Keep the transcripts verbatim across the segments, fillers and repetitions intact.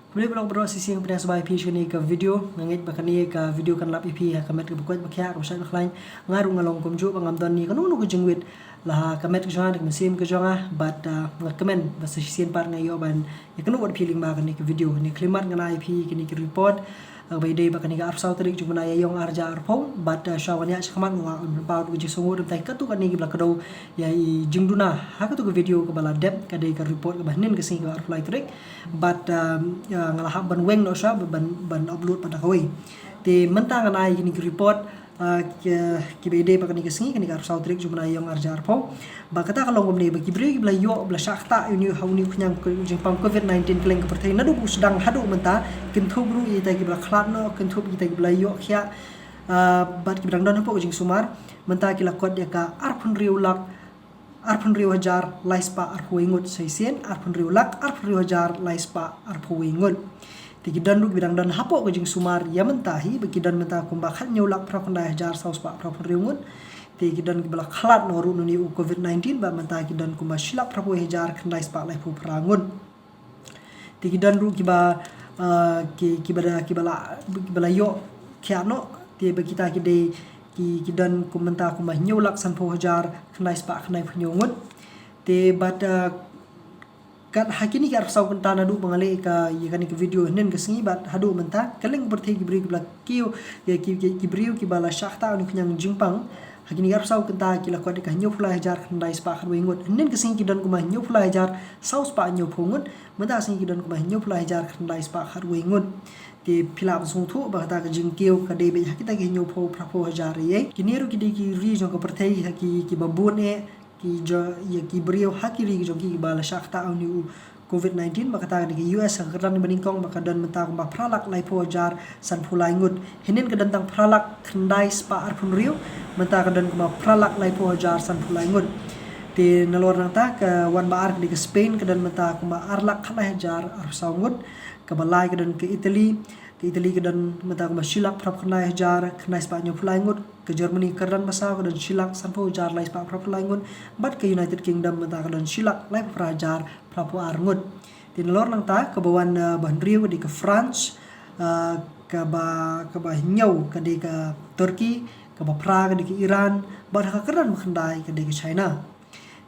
Khublei paralok baroh, shisien pdiang sngewbha ïa phi sha kane ka video. Nga ngeit ba kane ka video kan lap ïa phi ha ka met kaba koit ba khiah, kaba shait ba khlaiñ. Nga ruh nga long kumjuh ba ngam don ïa kano kano ka jingwit la ha ka met ka jong nga, ka mynsiem ka jong nga, bad, ah, nga kmen ba sa shisien pat nga ïoh ban ïa kynnoh bad phi lyngba kane ka video. Kane ka khyllipmat ngan ai ïa phi kane ka report, ah, kaba ïadei bad kane ka arphew saw tarik jong u bnai Ïaïong arhajar arphew, bad, ah, shuwa ban ïaid shakhmat nga kwah ban pynpaw ka jingsngewnguh, mynta katto katne kiba la kdew ïa i jingduna ha katto ka video kaba la dep, ka dei ka report kaba hynnin ka sngi kaba arphew lai tarik. Bad, um, ah, nga la hap ban weng noh shuwa ban, ban upload pat da kawei. Te mynta ngan ai kine ki report, ah, ki, kiba ïadei bad kane ka sngi, kane ka arphew saw tarik jong u bnai Ïaïong arhajar arphew. Bad kata ka long kumne, ba ki briew kiba la ïoh, ba la shah ktah ïa une, ha une u khñiang jingpang covid nineteen kylleng ka pyrthei naduh ba u sdang haduh mynta, kynthup ruh ïa kita kiba la khlad noh, kynthup ïa kita kiba la ïoh khiah, ah, bad kiba dang don hapoh ka jingsumar, mynta ki la kot ïa ka arphew hynriew lak arphew hynriew hajar lai spah arphew wei ngut. Shisien, arphew hynriew lak arphew hynriew hajar lai spah arphew wei ngut. Te ki don ruh kiba dang don hapoh ka jingsumar ïa mynta hi, ba ki don mynta kumba khathynñiew lak phra khyndai hajar saw spah phra phew hynriew ngut. Te ki don kiba la khlad noh ruh na une u covid nineteen, bad mynta ki don kumba shi lak phra phew wei hajar khyndai spah laiphew phra ngut. Te ki don ruh kiba, ah, ki, kiba da, kiba la, kiba la ïoh khiah noh. Te ba kita ki dei ki, ki don kum mynta kumba hynñiew lak sanphew hajar khyndai spah khyndai phew hynñiew ngut. Te bad, ah, kat ha kine ki arphew saw kynta naduh ba nga leh ka, ïa kane ka video hynnin ka sngi bad haduh mynta, kylleng ka pyrthei ki briew kiba la kiew, ïa ki, ki, ki briew kiba la shah ktah ha une u khñiang jingpang ha kine ki arphew saw kynta ki la kot ïa ka hynñiew phew lai hajar khyndai spah khatwei ngut. Hynnin ka sngi ki don kumba hynñiew phew lai hajar saw spah hynñiew phew ngut. Mynta ka sngi ki don kumba hynñiew phew lai hajar khyndai spah khatwei ngut. Te phi lah ban sngewthuh ba kata ka jingkiew ka dei beit ha kita ki hynñiew phew phra phew hajar ïa. Kine ruh ki dei ki ri jong ka pyrthei ha ki, kiba bun eh ki jo-, ïa ki briew ha ki ri jong ki kiba la shah ktah ha une u covid nineteen, ba kata ka dei ka U S ha ka kyrdan ba nyngkong, ba ka don mynta kumba phra lak laiphew hajar sanphew lai ngut. Hynnin ka don tang phra lak khyndai spah arphew hynriew, mynta ka don kumba phra lak laiphew hajar sanphew lai ngut. Te nalor nangta ka wan ba ar ka dei ka Spain, ka don mynta kumba ar lak khatlai hajar arphew saw ngut. Kaba lai ka don ka Italy, ka Italy ka don mynta kumba shi lak phra phew khyndai hajar khyndai spah hynñiew phew lai ngut. Ka Germany ka kyrdan ba saw ka don shi lak sanphew hajar lai spah phra phew lai ngut. Bad ka United Kingdom mynta ka don shi lak laiphew phra hajar phra phew ar ngut. Te nalor nangta kaba wan, ah, ba hynriew ka dei ka France, ah, kaba, kaba hynñiew ka dei ka Turkey, kaba phra ka dei ka Iran, bad ha ka kyrdan ba khyndai ka dei ka China.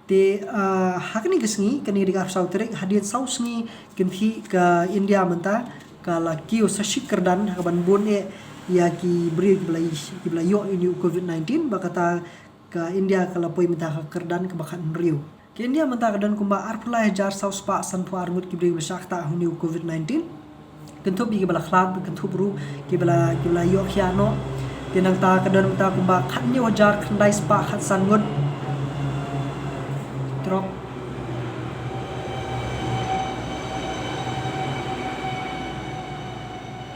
Te, ah, ha kane ka sngi, kane ka dei ka arphew saw tarik, hadien saw sngi kynthih ka India mynta ka la kiew sa shi kyrdan ha kaban bun eh ïa ki briew kiba la, kiba la ïoh ïa une u covid nineteen, ba kata ka India ka la poi mynta ha ka kyrdan kaba khathynriew. Ka India mynta ka don kumba arphew lai hajar saw spah sanphew ar ngut ki briew kiba la shah ktah ha une u covid nineteen. Kynthup ïa kiba la khlad, kynthup ruh kiba la, kiba la ïoh khiah noh. Te nangta ka don mynta kumba khathynñiew hajar khyndai spah khatsan ngut. Trok.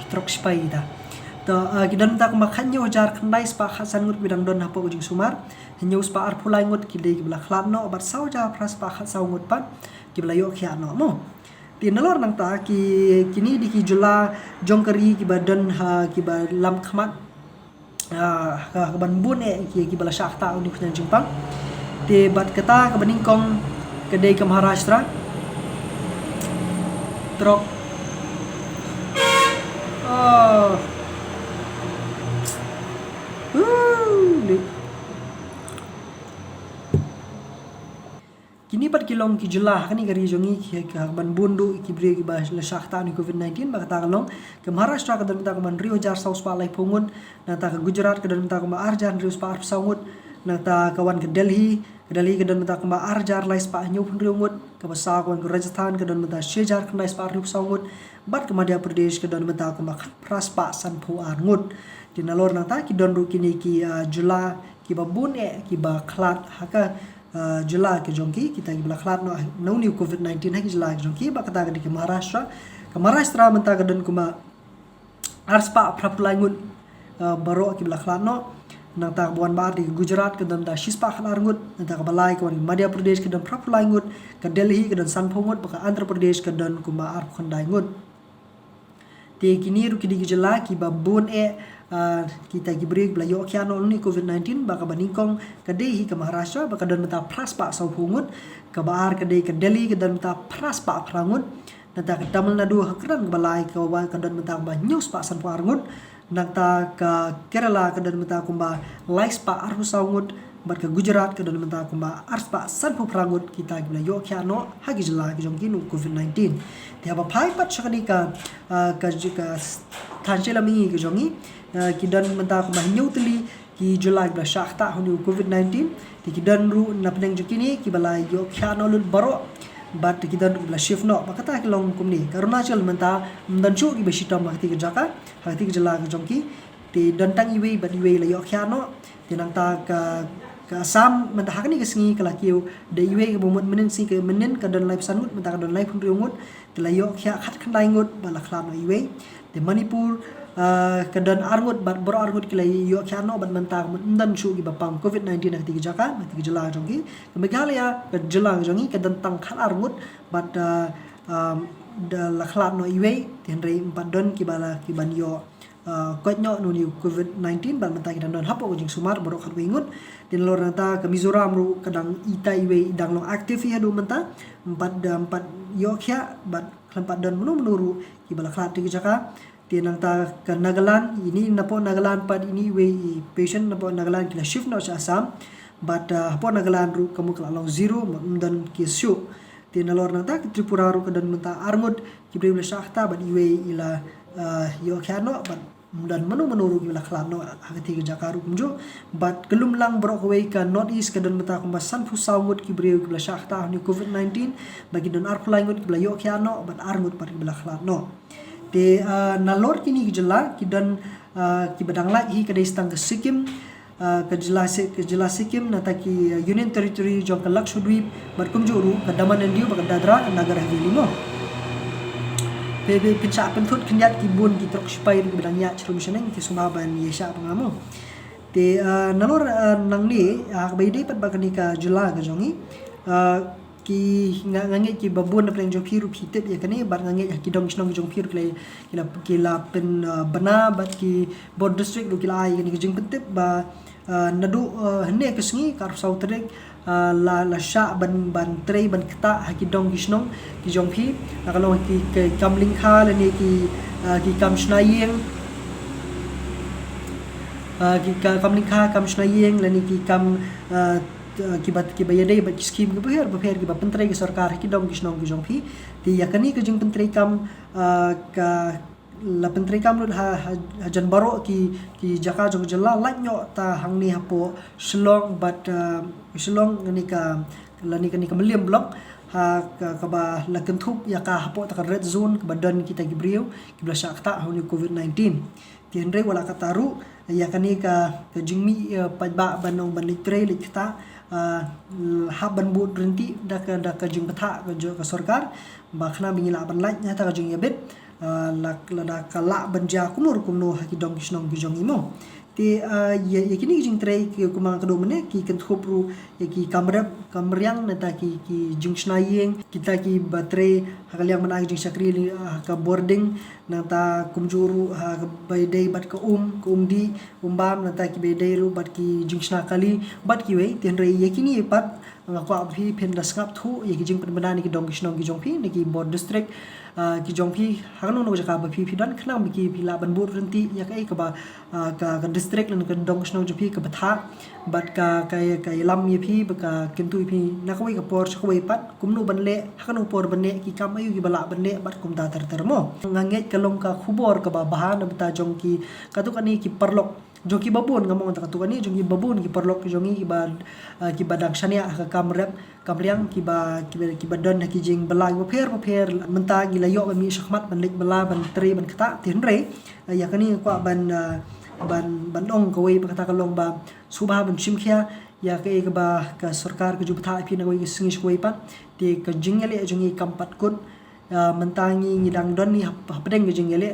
Trok shipai ta. To, ah, ki don mynta kumba khathynñiew hajar khyndai spah khatsan ngut kiba dang don hapoh ka jingsumar. Hynñiew spah arphew lai ngut ki dei kiba la khlad noh, bad saw hajar phra spah khatsaw ngut pat kiba la ïoh khiah noh mo. Te nalor nangta ki, kine dei ki jylla jong ka ri kiba don ha, kiba lam khmat, ah, ha kaban bun eh ki, kiba la shah ktah ha une u khñiang jingpang. Te bad kata kaba nyngkong ka dei ka Maharashtra. Trok. Oh. Woo, lik. Kine pat ki long ki jylla ha kane ka ri jong ngi ki, ka ban bun duh ki briew kiba la shah ktah ha une u covid nineteen, ba kata ka long ka Maharashtra ka don mynta kumba hynriew hajar saw spah laiphew ngut, nangta ka Gujarat ka don mynta kumba ar hajar hynriew spah arphew saw ngut, nangta ka wan ka Delhi, ka Delhi ka don mynta kumba ar hajar lai spah hynñiew phew hynriew ngut, kaba saw ka wan ka Rajasthan ka don mynta shi hajar khyndai spah arphew saw ngut, bad ka Madhya Pradesh ka don mynta kumba khatphra spah sanphew ar ngut. Te nalor nangta ki don ruh kine ki, ah, jylla kiba bun eh kiba khlad ha ka, ah, jylla ka jong ki, kita kiba la khlad noh na une u covid nineteen ha ki jylla ka jong ki, ba kata ka dei ka Maharashtra. Ka Maharashtra mynta ka don kumba ar spah phra phew lai ngut, ah, baroh kiba la khlad noh. Nangta kaba wan ba ar dei ka Gujarat ka don mynta shi spah khatar ngut. Nangta kaba lai ka wan ka Madhya Pradesh ka don phra phew lai ngut. Ka Delhi ka don sanphew ngut, bad ka Andhra Pradesh ka don kumba arphew khyndai ngut. Te kine ruh ki dei ki jylla kiba bun eh, ah, kita ki briew kiba la ïoh khiah noh ha une u covid nineteen, ba kaba nyngkong ka dei hi ka Maharashtra, ba ka don mynta phra spah sawphew ngut, kaba ar ka dei ka Delhi ka don mynta phra spah phra ngut, Nangta ka Tamil Nadu ha kyrdan kaba lai ka wa ka don mynta kumba hynñiew spah sanphew ar ngut. Nangta ka Kerala ka don mynta kumba lai spah arphew saw ngut. Bad ka Gujarat ka don mynta kumba ar spah sanphew phra ngut kita kiba la ïoh khiah noh ha ki jylla ki jong ki na u COVID nineteen. Te haba phai pat sha kane ka, ah, ka, ka thain sha la mihngi ka jong ngi, ah, ki don mynta kumba hynñiew tylli ki jylla kiba la shah ktah ha une u COVID nineteen. Te ki don ruh na pdeng jong kine kiba la ïoh khiah noh lut baroh. Bad ki don ruh kiba la shift noh. Bad kata ki long kumne. Ka Arunachal mynta ym don shuh kiba shitom ha kata ka jaka, ha kata ka jylla ka jong ki. Te don tang iwei bad iwei la ïoh khiah noh. Te nangta ka, ka Assam mynta ha kane ka sngi ka la kiew da iwei kaba mut mynnin sngi ka mynnin ka don laiphew san ngut, mynta ka don laiphew hynriew ngut. Te la ïoh khiah khatkhyndai ngut bad la khlad noh iwei. Te Manipur, ah, ka don ar ngut bad baroh ar ngut ki la ïoh khiah noh bad mynta ka mut ym don shuh kiba pang COVID nineteen ha kata ka jaka, ha kata ka jylla jong ki. Ka Meghalaya ka jylla jong ngi ka don tang khatar ngut bad, ah, um, da la khlad noh iwei. Te hynrei ym pat don kiba la kiban ïoh, ah, koit noh na une u COVID nineteen bad mynta ki dang don hapoh ka jingsumar baroh khatwei ngut. Te nalor nangta ka Mizoram ruh ka dang ita iwei i dang long active hi haduh mynta. Ym pat, ym pat ïoh khiah bad khlem pat don mano mano ruh kiba la khlad ha kata ka jaka. Te nangta ka Nagaland, ine napoh Nagaland pat ine iwei i patient napoh Nagaland ki la shift noh sha Assam. Bad, ah, hapoh Nagaland ruh ka mut ka la long zero, ym don case shuh. Te nalor nangta ka Tripura ruh ka don mynta ar ngut ki briew ba la shah ktah bad iwei i la, ah, ïoh khiah noh bad ym don mano mano ruh kiba la khlad noh ha kata ka jaka ruh kumjuh. Bad ka lum lang baroh kawei ka North East ka don mynta kumba sanphew saw ngut ki briew kiba la shah ktah ha une u COVID nineteen. Bad ki don arphew lai ngut kiba la ïoh khiah noh bad ar ngut pat kiba la khlad noh. Te, ah, nalor kine ki jylla ki don, ah, kiba dang lait hi ka dei tang ka Sikkim, ah, ka jylla Si-, ka jylla Sikkim, nangta ki, ah, Union Territory jong ka Lakshadweep bad kumjuh ruh ka Daman and Diu bad ka Dadra Nagar Haveli mo. Phi, phi, phin shah pynthut khyndiat ki bun ki trok shipai ruh kiba dang ïaid sharum shaneng, te sngewbha ban ïa shah ba nga mo. Te, ah, nalor, ah, nangne, ah, kaba ïadei pat bad kane ka jylla ka jong ngi, ah, ki nga, nga ngeit kiba bun na pdeng jong phi ruh phi tip ïa kane bad nga ngeit ha ki dong ki shnong ki jong phi ruh ki la, ki la, ki la pyn, ah, bna bad ki bor district ruh ki la ai ïa kane ka jingpyntip ba, ah, naduh, ah, hynne ka sngi ka arphew saw tarik, ah, la, la shah ban, ban trei ban ktah ha ki dong ki shnong ki jong phi, la ka long ki, ki kam lyngkha lane ki, ah, ki kam shna ïing, ah, ki ka, kam lyngkha, kam shna ïing lane ki kam, ah, kiba, kiba ïadei bad ki skim kiba pher, ba pher kiba pyntrei ka sorkar ha ki dong ki shnong ki jong phi. Te ïa kane ka jingpyntrei kam, ah, ka la pyntrei kam lut ha, ha, hajan baroh ki, ki jaka jong ka jylla, lait noh ta hangne hapoh Shillong bad, ah, Shillong kane ka, lane kane ka Mylliem block, ha ka, kaba la kynthup ïa ka hapoh ta ka red zone kaba don kita ki briew kiba la shah ktah ha une u COVID nineteen. Te hynrei wat la katta ruh, ïa kane ka, ka jingmih, eh, paidbah ban ong ban leit trei leit ktah, ah, hap ban bud ryntih da ka, da ka jingbthah ka jong ka sorkar, ba khnang ba ngi lah ban lait na kata ka jingïabit, ah, la, lada ka lah ban jia kumno kumno ha ki dong ki shnong ki jong ngi mo. Te, ah, ïa, ïa kine ki jingtrei ki kumba nga kdew mynne ki kynthup ruh ïa ki kam rep kam riang nangta ki, ki jingshna ïing, kita kiba trei ha ka liang ban ai ka jingshakri, ah, ha ka bording, nangta kumjuh ruh ha kaba ïadei bad ka um, ka um dih, um bam, nangta kiba ïadei ruh bad ki jingshna kali bad kiwei. Te hynrei ïa kine pat nga kwah ba phi phin da sngap thuh ïa ki jingpynbna na ki dong ki shnong ki jong phi, na ki bor district, ah, ki jong phi, ha kano kano ka jaka ba phi phi don, khnang ba ki phi lah ban bud ryntih ïa kaei kaba, ah, ka, ka district lane ka dong ka shnong jong phi ka bthah bad ka, ka, ka ïalam ïa phi, ba ka kyntu ïa phi na kawei ka por sha kawei pat, kumno ban leh, ha kano por ban leh, ki kam aïu kiba lah ban leh bad kumta ter ter mo. Nga ngeit ka long ka khubor kaba bha na bynta jong ki katto katne ki paralok jong kiba bun, ngam ong tang katto katne, jong kiba bun ki paralok jong ngi kiba, ah, kiba dang shaniah ha ka kam rep kam riang, kiba, kiba, kiba don ha ki jingbylla kiba pher ba pher. Mynta ngi la ïoh ban mih shakhmat ban leit bylla ban trei ban ktah. Te hynrei, ah, ïa kane nga kwah ban, ah, ban, ban ong kawei pat, kata ka long ba sngewbha ban shim khia ïa kaei kaba ka sorkar ka ju bthah ïa phi na kawei ka sngi sha kawei pat. Te ka jingïaleh jong ngi kam pat kut, ah, mynta ngi, ngi dang don hi hap, hapdeng ka jingïaleh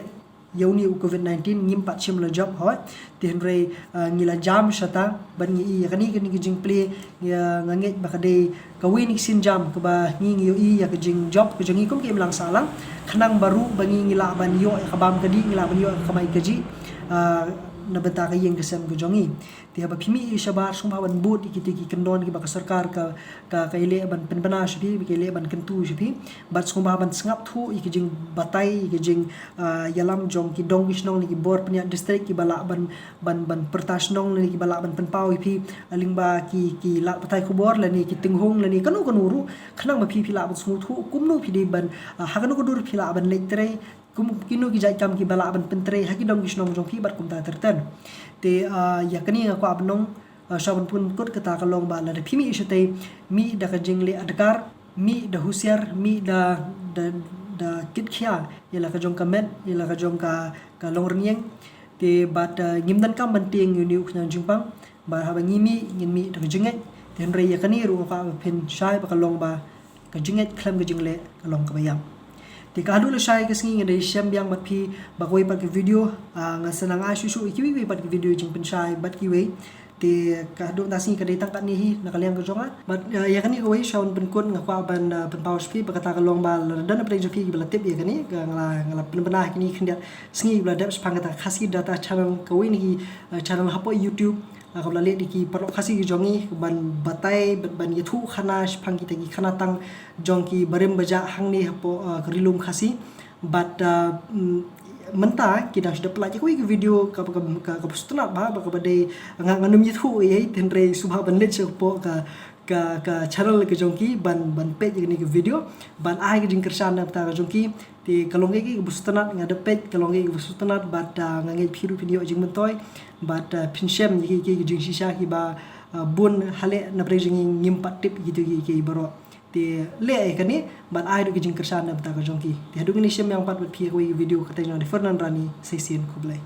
ïa une u COVID nineteen, ngim pat shim la jop hoi. Te hynrei, ah, ngi la jam shata bad ngi i ïa kane, kane ka jingplie, ïa, nga ngeit ba ka dei kawei na ki sienjam kaba ngi, ngi ïohi ïa ka jingjop ka jong ngi kum ka imlang sahlang, khnang ba ruh ba ngi, ngi lah ban ïoh ïa ka bam ka dih, ngi lah ban ïoh ïa ka kamai kajih, ah, na bynta ka ïing ka sem ka jong ngi. Te haba phi mih shabar sngewbha ban bud ïa kito ki kyndon kiba ka sorkar ka, ka, ka ïaleh ban pynbna sha phi, ka ïaleh ban kyntu sha phi. Bad sngewbha ban sngap thuh ïa ki jingbatai, ïa ki jing, ah, ïalam jong ki dong ki shnong ne ki bor pynïaid district kiba lah ban, ban, ban pyrta shnong ne kiba lah ban pynpaw ïa phi, ah, lyngba ki, ki lad pathai khubor lane ki tynghung lane kano kano ruh, khnang ba phi phi lah ban sngewthuh kumno phi dei ban, ah, ha kano ka dur phi lah ban leit trei, kum kino ki jait kam kiba lah ban pyntrei ha ki dong ki shnong jong phi bad kumta ter ter. Te, ah, ïa kane nga kwah ban ong, ah, sha ban pynkut kata ka long ba lada phi mih shatei, mih da ka jingleh adkar, mih da husiar, mih da, da, da kitkhia ïa la ka jong ka met, ïa la ka jong ka, ka longrynïeng. Te bad, ah, ngim donkam ban tieng ïa une u khñiang jingpang. Bad haba ngi mih, ngin mih da ka jingngeit. Te hynrei ïa kane ruh nga kwah ba phin shai ba ka long ba ka jingngeit khlem ka jingleh ka long kaba ïap. Te ka haduh lashai ka sngi nga dei shem biang bad phi bad kawei pat ka video, ah, nga sa nang ai shuh shuh ïa kiwei kiwei pat ki video jingpynshai bad kiwei. Te ka haduh na sngi ka dei tang katne hi na ka liang ka jong nga. Bad, ah, ïa kane kawei sha ban pynkut nga kwah ban, ah, pynpaw sha phi ba kata ka long ba lada don na pdeng jong phi kiba la tip ïa kane, ka nga la, nga la pynbna ïa kine khyndiat sngi kiba la dep shaphang kata ka Khasi Data Channel, kawei na ki, ah, channel hapoh YouTube, ah, kaba la leh da ki paralok Khasi ki jong ngi ban batai, ban, ban ïathuh khana shaphang kita ki khana tang jong ki barim bajah hangne hapoh, ah, ka Ri Lum Khasi. Bad, ah, mm, mynta ki dang shu dep pyllait ïa kawei ka video ka, ka, ka, kaba sngewtynnat bha, ba kaba dei nga, ngam ïathuh ei ei, hynrei sngewbha ban leit shapoh ka, ka, ka channel ka jong ki ban, ban peit ïa kane ka video, ban ai ka jingkyrshan na bynta ka jong ki. Te ka long kaei kaei kaba sngewtynnat, nga dep peit ka long kaei kaei kaba sngewtynnat bad, ah, nga ngeit phi ruh phin ïoh jingmyntoi bad, ah, phin shem ïa kiei kiei ki jingshisha kiba, ah, bun ha leh na pdeng jong ngi ngim pat tip ïa kito kiei kiei baroh. Te leh ïa kane bad ai ruh ka jingkyrshan na bynta ka jong ki. Te haduh ngin ïashem biang pat bad phi ha kawei ka video, ka kyrteng jong nga dei Fernand Rani, sa shisien, khublei.